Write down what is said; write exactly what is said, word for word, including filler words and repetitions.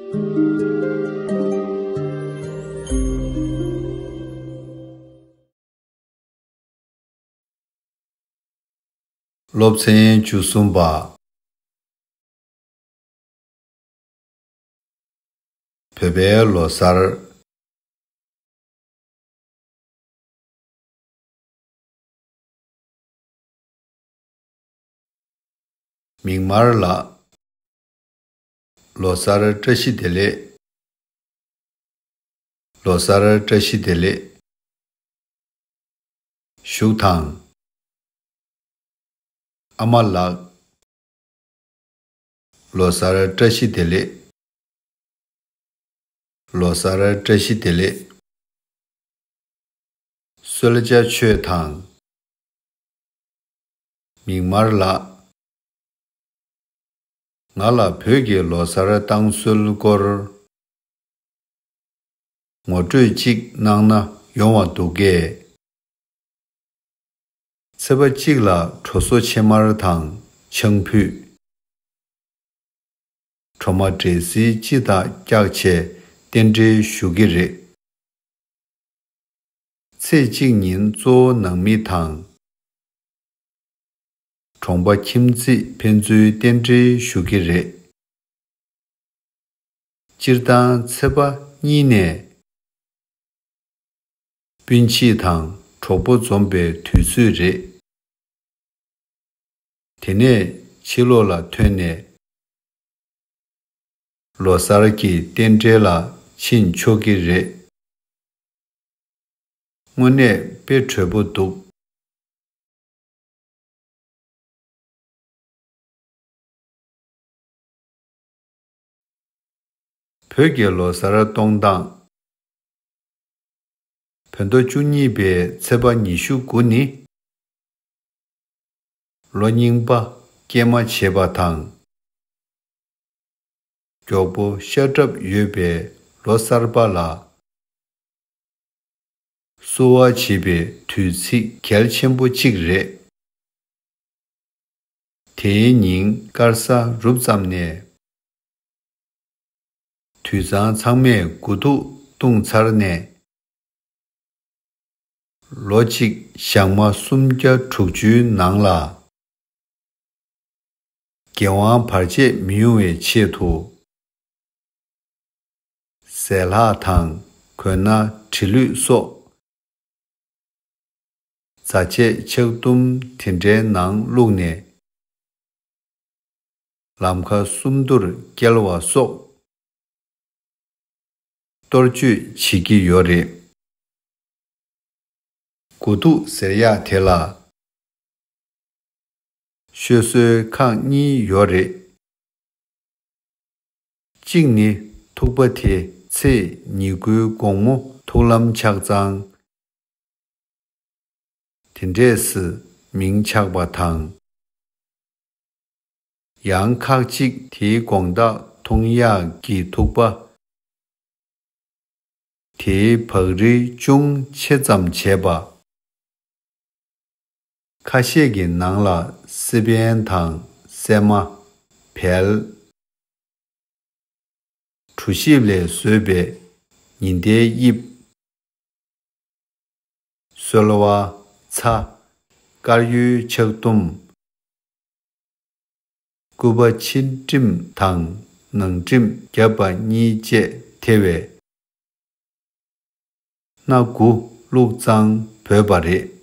སློབ་ཚན་བཅུ་གསུམ་པ། བོད་པའི་ལོ་གསར། མིག་དམར་ལགས། ལོ་གསར་བཀྲ་ཤིས་བདེ་ལེགས། ལོ་གསར་བཀྲ་ཤིས་བདེ་ལེགས། བཞུགས་དང་། ཨ་མ་ལགས། ལོ་གསར་བཀྲ་ཤིས་བདེ་ལེགས། ལོ་གསར་བཀྲ་ཤིས་བདེ་ལེགས། གསོལ་ཇ་མཆོད་དང་། མིག་དམར་ལགས། ང་ལ་བོད་ཀྱི་ལོ་གསར་བཏང་སྲོལ་སྐོར་ངོ་སྤྲོད་ཅིག་གནང་ན་ཡོང་བ་འདུག་གས། ཚེས་པ་གཅིག་ལ་གྲོ་སོ་ཕྱེ་མར་དང་ཆང་ཕུད། གྲོ་མ་འབྲས་སིལ་སྤྱི་དང་བཀྱག་བྱས་རྟེན་འབྲེལ་ཞུ་གི་རེད། ཚེས་གཅིག་ཉིན་གཙོ་བོ་ནང་མི་དང་། གྲོང་པ་ཁྱིམ་མཚེས་ཕན་ཚུན་རྟེན་འབྲེལ་ཞུ་གི་རེད། སྤྱིར་བཏང་ཚེས་པ་གཉིས་ནས་སྤུན་མཆེད་དང་གྲོགས་པོ་འཛོམས་པའི་དུས་ཚོད་རེད། དེ་ནས་ཕྱི་ལོགས་ལ་ཐོན་ནས་ལོ་གསར་གྱི་རྟེན་འབྲེལ་ལ་ཕྱིན་ཆོག་གི་རེད། དངོས་གནས་དཔེ་དྲོད་པོ་འདུག་བོད་ཀྱི་ལོ་གསར་གཏོང་སྟངས། བོད་ཟླ་བཅུ་གཉིས་པའི་ཚེས་པ་ཉི་ཤུ་དགུ་ནི། ལོ་རྙིང་པ་སྐྱེལ་མ་བྱེད་པ་དང་། མགྱོགས་པོ་ཤར་གྲབས་ཡོད་པའི་ལོ་གསར་པ་ལ། བསུ་བ་བྱེད་པའི་དུས་ཚིགས་གལ་ཆེན་པོ་གཅིག་རེད། དེའི་ཉིན་དཀར་གསལ་རུབ་ཙམ་ནས། དུད་ཚང་ཚང་མས་དགུ་ཐུག་བཏུང་ཚར་ནས། ལོ་གཅིག་ཞག་མ་སུམ་བརྒྱ་དྲུག་ཅུའི་ནང་ལ། འགན་དབང་བར་ཆད་མི་ཡོང་བའི་ཆེད་དུ། ཟས་ལྷག་དང་གོས་སྣ་འབྲི་ལུས་སོགས། རྫ་ཆས་ཆག་དུམ་དེ་འདྲའི་ནང་བླུགས་ནས། ལམ་ཁ་སུམ་མདོར་བསྐྱལ་བ་སོགས། གཏོར་བཅོས་བྱེད་ཀྱི་ཡོད་རེད། དགུ་ཐུག་ཟེར་ཡག་དེ་ལ། ཤོད་སྲོལ་ཁག་གཉིས་ཡོད་རེད། གཅིག་ནི་ཐུག་པ་དེ་ཚེས་ཉེར་དགུའི་དགོང་མོ་ཐུག་ལམ་ཆགས་ཙང་། དེ་འདྲས་སུ་མིང་ཆགས་པ་དང་། ཡང་ཁག་ཅིག་དེའི་དགོང་དག་འཐུང་ཡག་གི་ཐུག་པ། དེའི་བག་རིལ་ཅུང་ཆེ་ཙམ་བྱས་པ། ཁ་ཤས་ཀྱི་ནང་ལ་སི་པན་དང་སྲན་མ། བལ། གྲོ་ཞིབ་ལས་བཟོས་པའི་ཉི་ཟླའི་དབྱིབས། སོལ་བ། ཚྭ། དཀར་ཡོལ་ཆག་དུམ། སྐུད་པ་ཕྱི་འགྲིམ་དང་ནང་འགྲིམ་བརྒྱབ་པ་གཉིས་བཅས་ཐེ་བའི་སྣ་དགུ་བླུགས་ཙང་བོད་པ་རེད།